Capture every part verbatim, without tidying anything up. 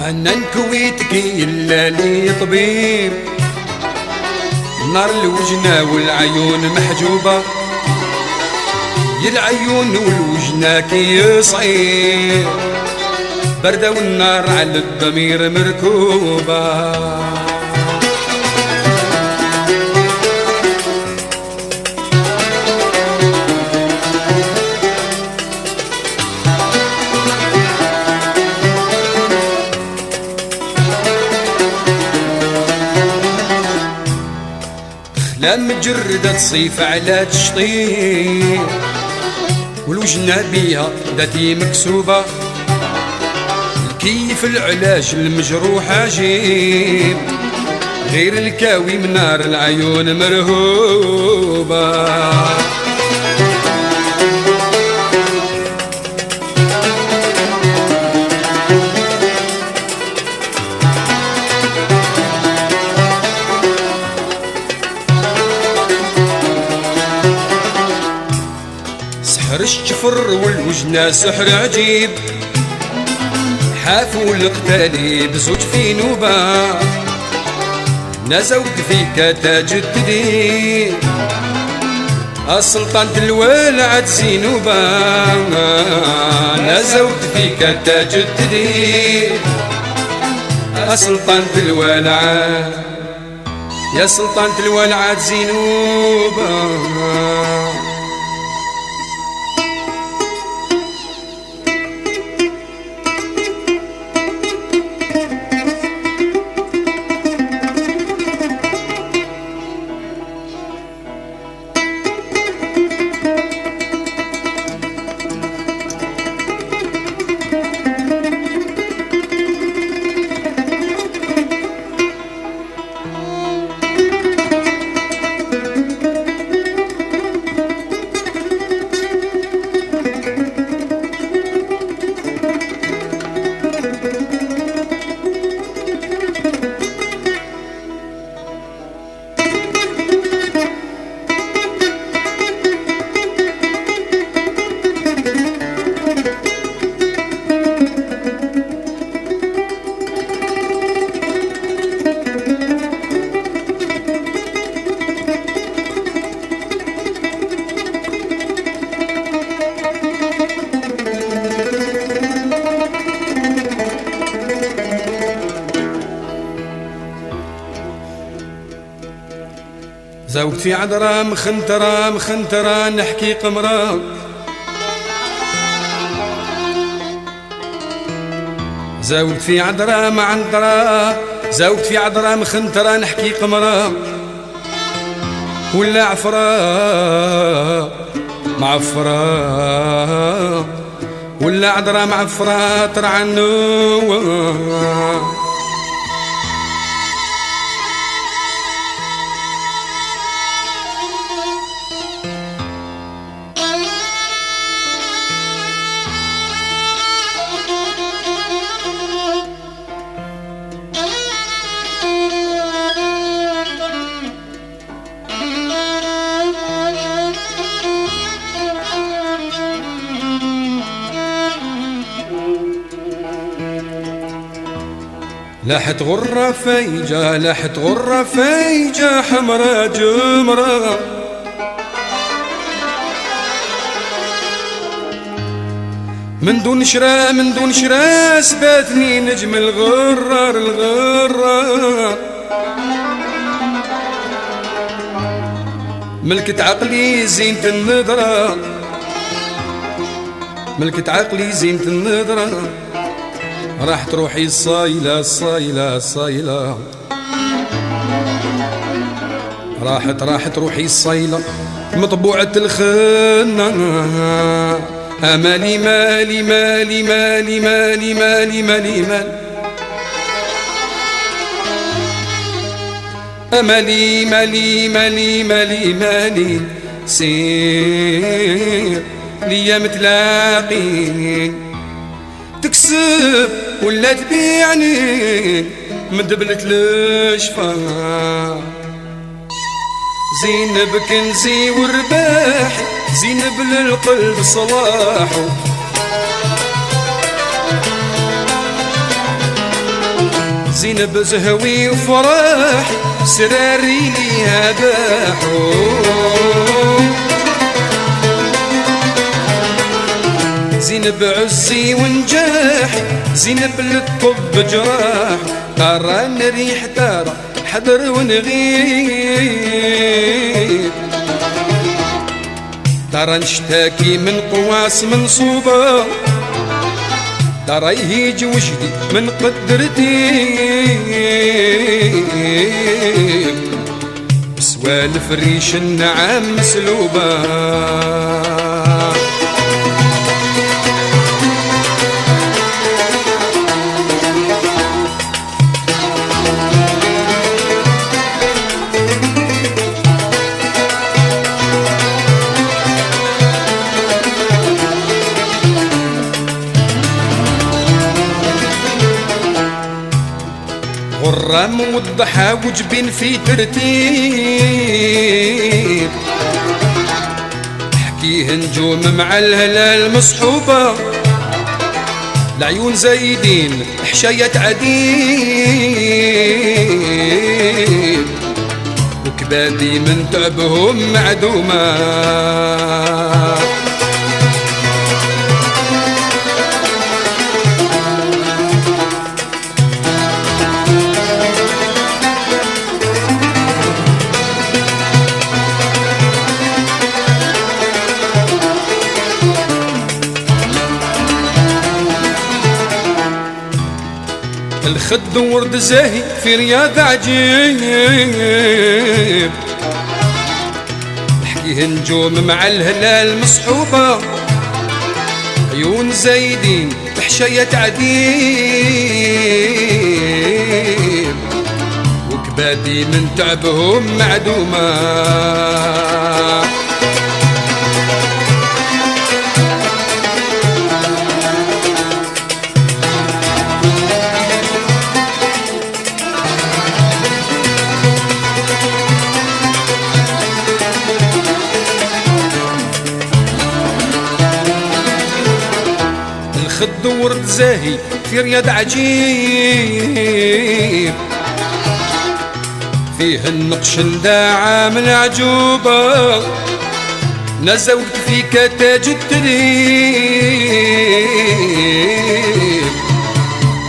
Anna n Kuwit ki yella li ṭbib, nar lwejna u lɛyun meḥǧuba, i lɛyun u lwejna ki yesɛi, barda u nnar ɛla ddmir merkuba. Texla mǧerrda d ṣṣif ɛla tecṭi, u lwejna biha dat imeksuba. Lkif lɛlaj lmejruḥ ɛjib, ɣir lkawi mnar lɛyun merhuba. Seḥr ccfer u lwejna seḥr ɛǧib, ḥaf u leqtali bzuǧ fi nuba. Nazawt fika taǧeddidi, aselṭan d lwelɛad Zinuba. Nazawt fika taǧeddidi, aselṭan d lwelɛad. Ya sselṭan n lwelɛad Zinuba. زوجتي عذرا مخنترة، مخنترة نحكي قمرة. زوجتي في عذرا معنترة، زوجتي في عذرا مخنترة نحكي قمرة. ولا عفرة معفرة، ولا عذرا معفرة ترعنو. لاحت غرة فايجة، لاحت غرة فايجة، حمرا جمرة. من دون شرا، من دون شرا، سباتني نجم الغرار، الغرار. ملكت عقلي زينة النظرة، ملكت عقلي زينة النظرة. راحت روحي الصايلة، الصايلة، الصايلة. راحت، راحت روحي الصايلة، مطبوعة الخنة. أمالي، مالي، مالي، مالي، مالي، مالي، مالي. أمالي، مالي، مالي، مالي، مالي. سير ليا متلاقين. تكسب ولا تبيعني، مدبلة الشفا. زينب كنزي ورباحي، زينب للقلب صلاحو. Zineb zehwi ufreḥ, srari li abeḥu. Zineb ɛuzzi wnǧeḥ, Zineb leṭṭeb ǧraḥ, qqaran riḥ tara, ḥder wnɣib. Tara nctaki mnqwas mnṣuba, tara ihiǧ wjdi mnqddrti. Swalf rric nnɛam msluba. Ɣurram wḍḥa wǧbin fi tertib. Ḥki hnǧum mɛa lhlal mṣḥuba. Leɛyun zaydin ḥcayat ɛdib. Ukbadi mn tɛbhum mɛduma. Lxedd wrd zahi fi ryaḍ ɛǧib. Ḥki hnǧum mɛa lhlal mṣḥuba. Ɛyun zaydin ḥcayat ɛdib. Ukbadi mn tɛbhum mɛduma. Lxedd wrd zahi fi ryaḍ ɛǧib. Fih nnqc n daɛam leɛǧuba. Nazawt fika taǧ ttdib.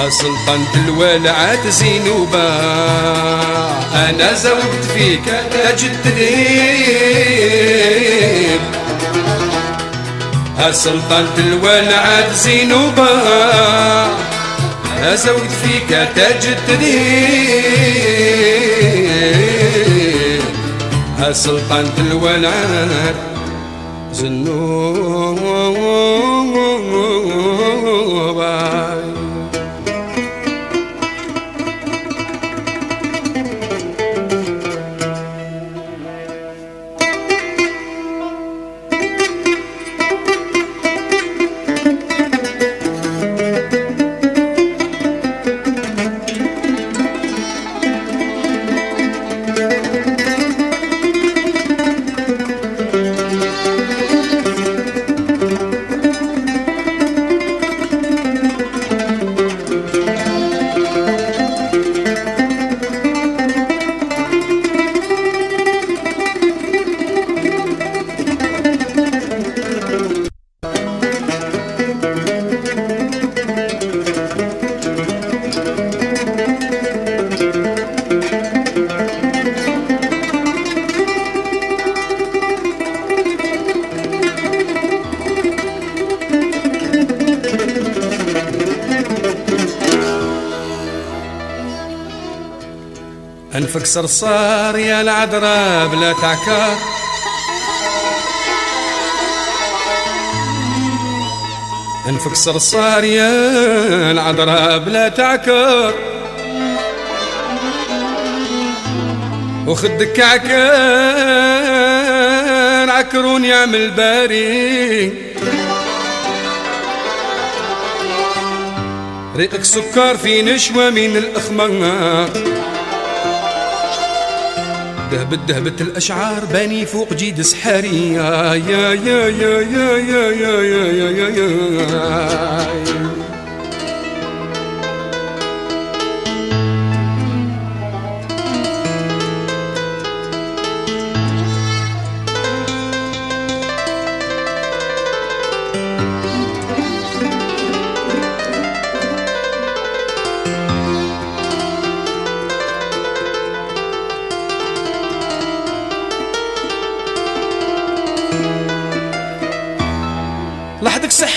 A sselṭan n lwalɛat Zinuba. Nazawt fika taǧ ttdib. A sselṭan n lwalɛat Zinuba. Azawt fika taǧ ttdib. A sselṭan n lwalɛat Zinuba. Anef-k ṣerṣer ya lɛedra bla taɛkar. Anef-k ṣerṣer ya lɛedra bla taɛkar. Uxeddek ɛkar, ɛker ur nɛmel bari. ريقك سكر في نشوة من الأخمر. دهبت دهبت الأشعار باني فوق جيد سحري. يا يا يا يا يا يا يا يا يا يا.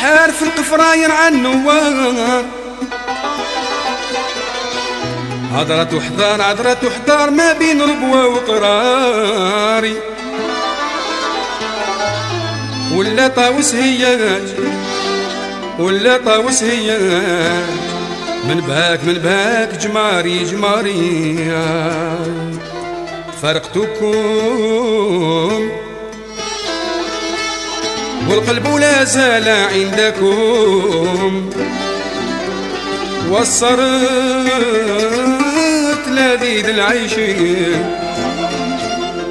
Ar f lqefra yerɛa nnuwar. Hedrat uḥdar, hedrat uḥdar, ma bin rebwa uqrari. Wala ṭawes hiya, wala ṭawes hiya. من بهاك، من بهاك جماري، جماري. فرقتكم والقلب لا زال عندكم. وصرت لذيذ العيش،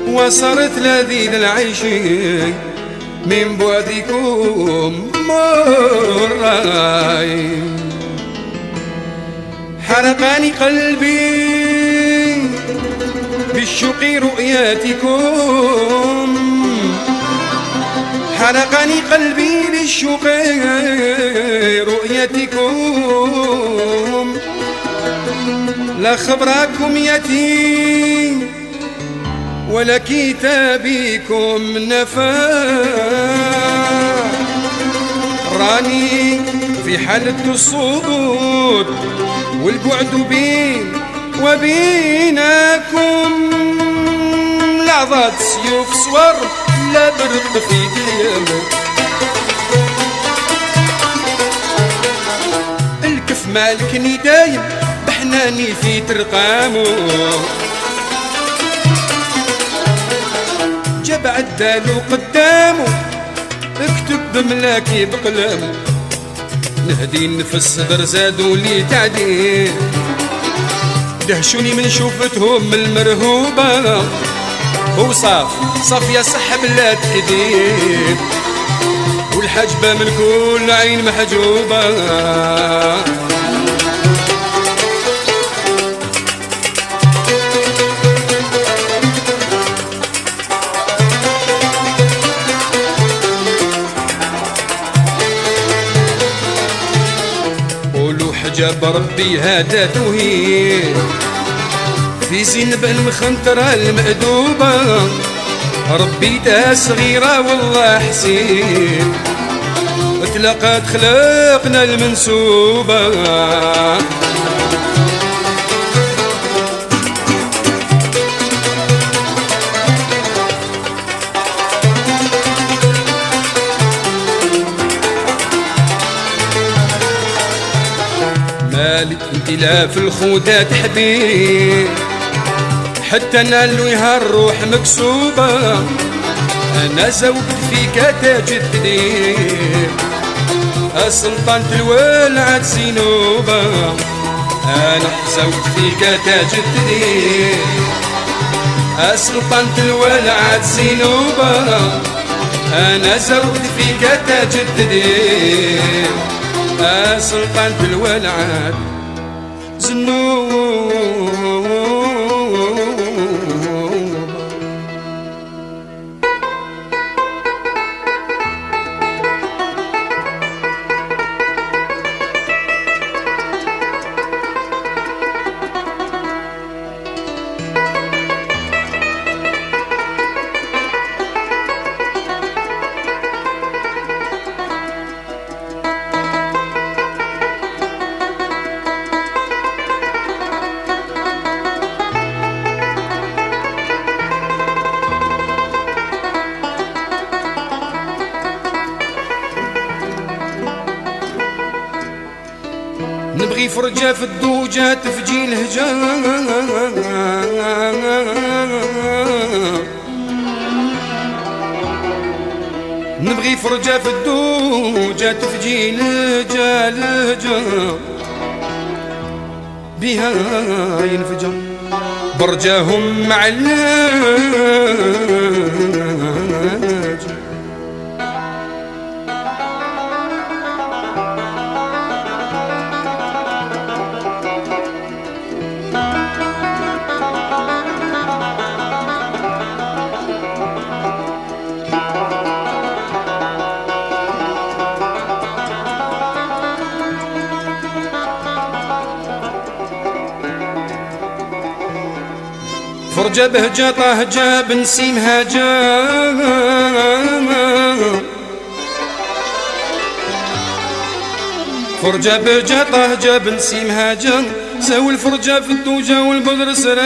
وصرت لذيذ العيش من بعدكم مراي. حرقني قلبي بالشوق رؤيتكم، حرقني قلبي بالشوق رؤيتكم. لا خبركم يتيم ولا كتابكم نفع. راني في حالة الصدود والبعد بين وبينكم. لحظات سيوف صور، لا برق في ديالك. الكف مالكني دايم، بحناني في ترقامو. جاب عدالو قدامو، اكتب بملاكي بقلم. نهدي نفس صدر زادو لي تعديل. دهشوني من شوفتهم المرهوبة. وصاف، صافية صح بلا تكذيب. والحجبة من كل عين محجوبة. قولوا حجاب ربي هذا توهين، في زينب المخنترة المأدوبة. ربيتها صغيرة والله حسين، تلاقات خلقنا المنسوبة. مالك انت لا في الخدات حبيب، حتى انا لويها الروح مكسوبة. انا زوجت فيك تاج الدين، السلطان تلوال عاد زينوبة. انا زوجت فيك تاج الدين، السلطان تلوال عاد زينوبة. انا زوجت فيك تاج الدين، السلطان تلوال عاد زنوبة. نبغي فرجة في الدوجة تفجي الهجر. نبغي فرجة في الدوجة تفجي الهجر، الهجر بها ينفجر برجاهم مع الهجر. فرجة بهجة طه جاب نسيم هاجر. فرجة بهجة طهجة بن سيم هاجة، ساوي الفرجة في الدوجة والبدر سراجي.